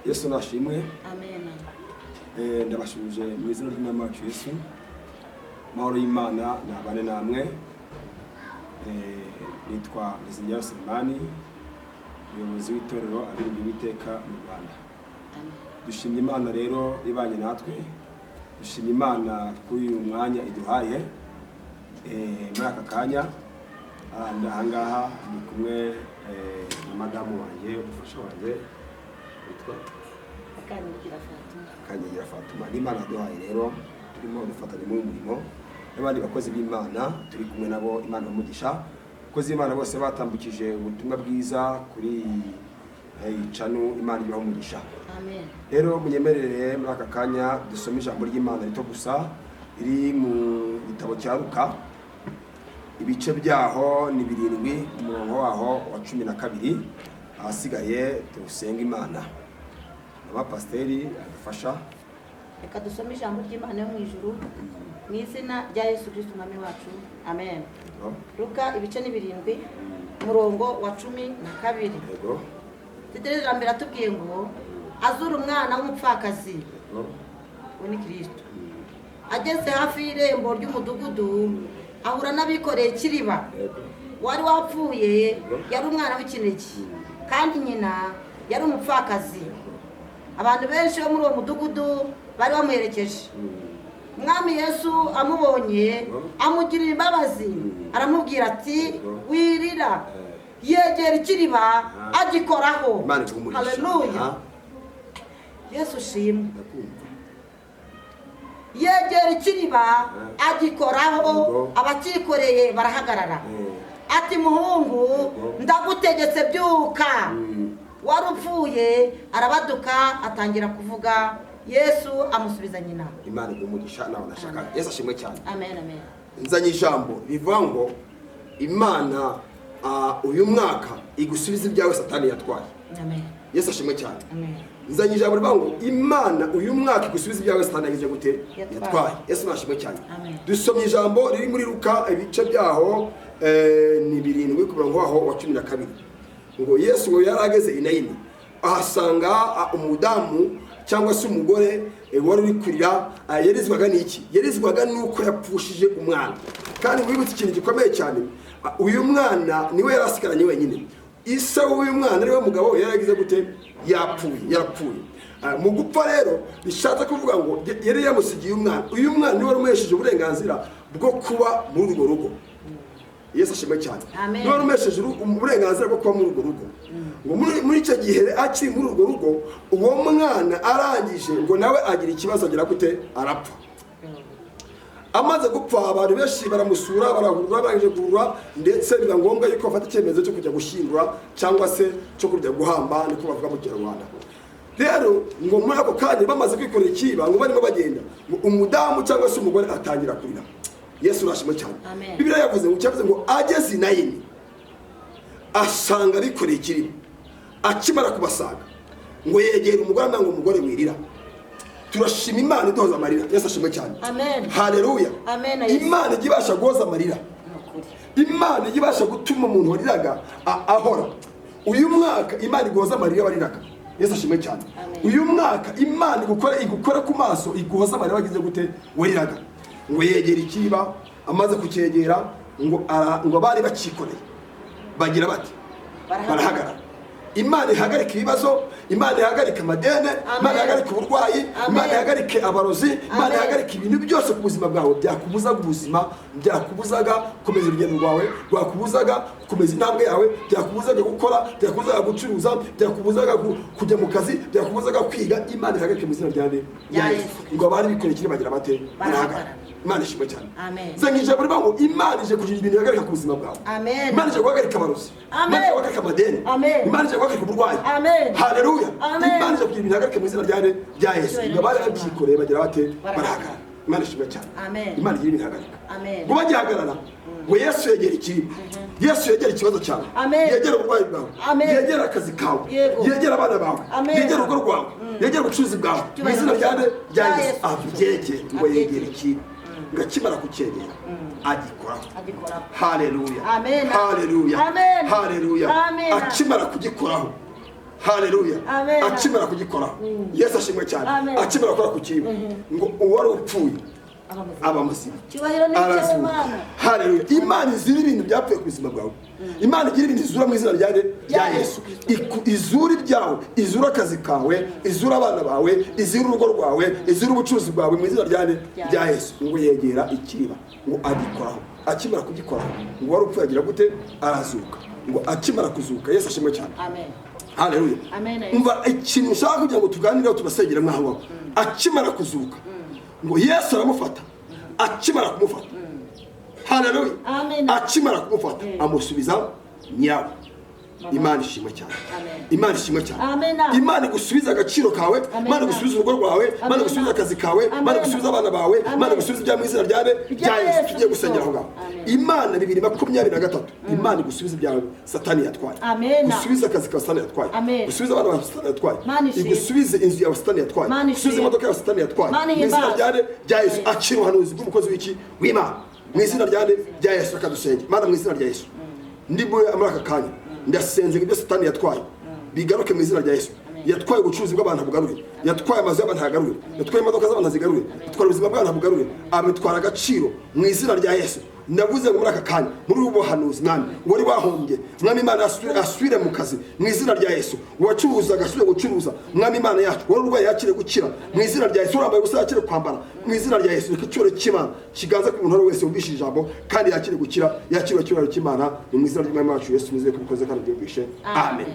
Yesu nashimwe. Amen. Ndabashuje mu izina ry'Umwami wacu Yesu. Amahoro y'Imana nabane namwe. Nitwa Nteziryayo Selemani, umuyobozi w'itorero Abiringiye Uwiteka mu Rwanda. Amen. Dushimye Imana rero ibanye natwe, dushimye Imana kuri uyu mwanya iduhaye. Muri aka kanya ahangaha ndi kumwe na madamu wanjye, umufasha wanjye witwa Akanyigira Fatuma. Kanyigira Fatuma. N'Imana yaduhaye rero turimo dufatanya muri uyu murimo n'abandi bakozi b'Imana turi kumwe nabo. Imana umugisha abakozi b'Imana bose batambukije ubutumwa bwiza kuri iyi channel. Imana ibaha umugisha. Amen. Rero munyemerere muri aka kanya dusome ijambo ry'Imana rito gusa riri mu gitabo cya Luka, ibice byaho ni 7, umurongo waho wa 12. Ahasigaye tusenga Imana, abapasiteri adufasha. Reka dusome ijambo ry'Imana yo mu ijuru mu izina rya Yesu Kristo Umwami wacu. Amen. Luka ibice ni 7, umurongo wa 12. Yego. Titre ijambo iratubwiye ngo azura umwana w'umupfakazi. Yego. Uwo ni Kristo. Ageze hafi y'irembo ry'umudugudu, ahura n'abikoreye ikiriba. Wari wapfuye yari umwana w'ikinege, kandi nyina yari umupfakazi. Abantu benshi bo muri uwo mudugudu bari bamuherekeje. Umwami Yesu amubonye, amugirira imbabazi, aramubwira ati: "Wirira." Yegera ikiriba, agikoraho. Imana iguhe umugisha. Haleluya. Yesu ushimwe. Ndakumva. Yegera ikiriba, agikoraho, Yego. abakikoreye barahagarara. Ati: "Muhungu, ndagutegetse, byuka." Wari upfuye arabaduka, atangira kuvuga. Yesu amusubiza nyina. Imana iguhe umugisha. Nawe nashaka. Yesu ashimwe cyane. Amen, amen. Nzanye ijambo rivuga ngo Imana uyu mwaka igusubiza ibyawe Satani yatwaye. Amen. Yesu ashimwe cyane. Amen. Nzanye ijambo rivuga ngo Imana uyu mwaka igusubiza ibyawe Satani yagize gute? Yatwaye. Yatwaye. Yesu nashimwe cyane. Amen. Dusomye ijambo riri muri Luka, ibice byaho ni 7, ku murongo waho wa 12, ngo Yesu ngo yari ageze i Nayini, ahasanga umudamu cyangwa se umugore wari uri kurira. Yarizwaga n'iki? Yarizwaga n'uko yapfushije umwana. Kandi wibutse ikintu gikomeye cyane, uyu mwana niwe yari asigaranye wenyine. Ise w'uyu mwana, ariwe mugabo we, yari yagize gute? Yapfuye, yarapfuye. Mu gupfa rero bishatse kuvuga ngo yari yamusigiye umwana. Uyu mwana niwe wari umuhesheje uburenganzira bwo kuba muri urwo rugo. Yesu ashimwe cyane. Amen. Niwe wari umuhesheje uburenganzira bwo kuba muri urwo rugo. Ngo muri icyo gihe akiri muri urwo rugo, uwo mwana arangije ngo nawe agira ikibazo, agira gute? Arapfa. Amaze gupfa, abantu benshi baramusura, barahurura. Barangije guhurura, ndetse biba ngombwa yuko bafata icyemezo cyo kujya gushyingura cyangwa se cyo kujya guhamba, niko bavuga mu Kinyarwanda. Rero ngo muri ako kanya bamaze kwikorera ikiba, ngo barimo bagenda, ngo umudamu cyangwa se umugore atangira kurira. Yesu urashimwe cyane. Amen. Bibiliya yavuze ngo, cyavuze ngo ageze i Nayini, asanga bikoreye ikiriba. Akimara kubasanga, ngo yegera umugore, amubwira ngo: "Umugore, wirira." Turashima Imana iduhoza amarira. Yesu ashimwe cyane. Amen. Haleluya. Amen, Yesu. Imana ijya ibasha guhoza amarira. Ni ukuri. Imana ijya ibasha gutuma umuntu wariraga ahora. Uyu mwaka Imana iguhoza amarira wariraga. Yesu ashimwe cyane. Amen. Uyu mwaka Imana igukore ku maso, iguhoza amarira wagize gute? Wariraga. Ngo yegera ikiba, amaze kucyegera ngo bari bakikoreye bagira bati? Barahagarara. Barahagarara. Imana ihagarike ibibazo, Imana ihagarike amadene, Imana ihagarike uburwayi, Amen. Imana ihagarike abarozi, Imana Amen. ihagarike ibintu byose ku buzima bwawe byakubuzaga ubuzima, byakubuzaga gukomeza urugendo rwawe, rwakubuzaga gukomeza intambwe yawe, byakubuzaga gukora, byakubuzaga gucuruza, byakubuzaga kujya mu kazi, byakubuzaga kwiga. Imana ihagarike mu izina rya nde? Rya Rya Yesu. Yesu. Ngo abari bikoreye ikiri bagira bate? Barahagarara. Barahagarara. Imana ishimwe cyane. Amen. Zanye ijambo rivuga ngo Imana ije kugira ibintu ihagarika ku buzima bwawe. Amen. Imana ije guhagarika abarozi. Amen. Imana ije guhagarika amadeni. Amen. Imana ije guhagarika uburwayi. Amen. Haleluya. Amen. Imana ije kugira ibintu ihagarika mu izina rya nde? Rya Yesu. Icyubahiro Ngo abari n'ishimwe. babyikoreye bagira bate? Barahagarara. Barahagarara. Imana ishimwe cyane. Amen. Imana igira ibintu ihagarika. Amen. Ngo bagihagarara, ngo Yesu yegera ikiriba. Yesu yegera ikibazo cyawe. Amen. Yegera uburwayi bwawe. Amen. Yegera akazi kawe. Yego. Yegera abana bawe. Amen. Yegera urugo rwawe. Yegera ubucuruzi bwawe mu Icyubahiro izina rya nde? Rya rya Yesu. Yesu. Abyegere, ngo Abyegere. yegere ikiba, ngo akimara kucyegera agikoraho. Agikoraho. Haleluya. Amen. Haleluya. Amen. Haleluya. Amen. Akimara kugikoraho, Haleluya. Amen. Akimara kugikoraho, Yesu ashimwe cyane. Amen. Akimara gukora ku kiriba, ngo uwari upfuye aba muzima. Cyubahiro ni Arazuka. icy'Imana. Haleluya. Imana izira ibintu byapfuye ku buzima bwawe. Imana igira ibintu izura mu izina rya nde? Rya Yesu. Izura ibyawe, izura akazi kawe, izura abana bawe, izura urugo rwawe, izura ubucuruzi bwawe mu izina rya nde? Rya Yesu. Ngo yegera ikiriba, ngo agikoraho. Akimara kugikoraho, ngo wari upfuye agira gute? Arazuka. Ngo akimara kuzuka, Yesu ashimwe cyane. Amen. Haleluya. Amen. Umva ikintu nshaka kugira ngo tuganireho, tubasengere mwaho ngaho. Akimara kuzuka, ngo Yesu aramufata. Akimara kumufata, haleluya, Amen. akimara kumufata amusubiza nyirawe. Imana ishimwe cyane. Amen. Imana ishimwe cyane. Amen. Imana igusubiza agaciro kawe. Amen. Imana igusubiza urugo rwawe. Imana Amen. igusubiza akazi kawe. Amen. Imana igusubiza abana bawe. Amen. Imana igusubiza ibya mu izina rya nde? Rya Rya Yesu. Yesu. Tugiye gusengera aho ngaho. Amen. Imana 2023, Imana igusubiza ibyawe Satani yatwaye. Amen. Gusubiza akazi kawe Satani yatwaye. Amen. Gusubiza abana bawe Satani yatwaye. Mana ishimwe. Igusubize inzu yawe Satani yatwaye. Mana Gusubiza ishimwe. imodoka yawe Satani yatwaye. Mana Mu izina ihimbaze. rya nde? Rya Yesu. Akira ubuhanuzi bw'umukozi w'iki? W'Imana. Mu izina rya nde? Rya Yesu. Reka dusenge. Mana, mu izina rya Yesu, ndi muri aka kanya ndasenze ngo ibyo Satani yatwaye bigaruke mu izina rya Yesu. Yatwaye ubucuruzi bw'abantu bugarure, yatwaye amazu y'abantu agarure, yatwaye imodoka z'abantu zigarure, yatwaye ubuzima bw'abantu bugarure, abitwara agaciro mu izina rya Yesu. Ndavuze ngo muri aka kanya, muri ubu buhanuzi, mwami, wari wahombye, mwami Imana, asubire mu kazi mu izina rya Yesu. Uwacuruzaga asubire gucuruza, mwami Imana yacu. Wari urwaye yakire gukira mu izina rya Yesu. Urambaye ubusa yakire kwambara mu izina rya Yesu. Reka icyubahiro cy'Imana kiganze ku muntu wese wumvise ijambo, kandi yakire gukira, yakire icyubahiro cy'Imana ni mu izina ry'Umwami wacu Yesu. Nizeye ko ubikoze kandi ubyumvishe. Amen.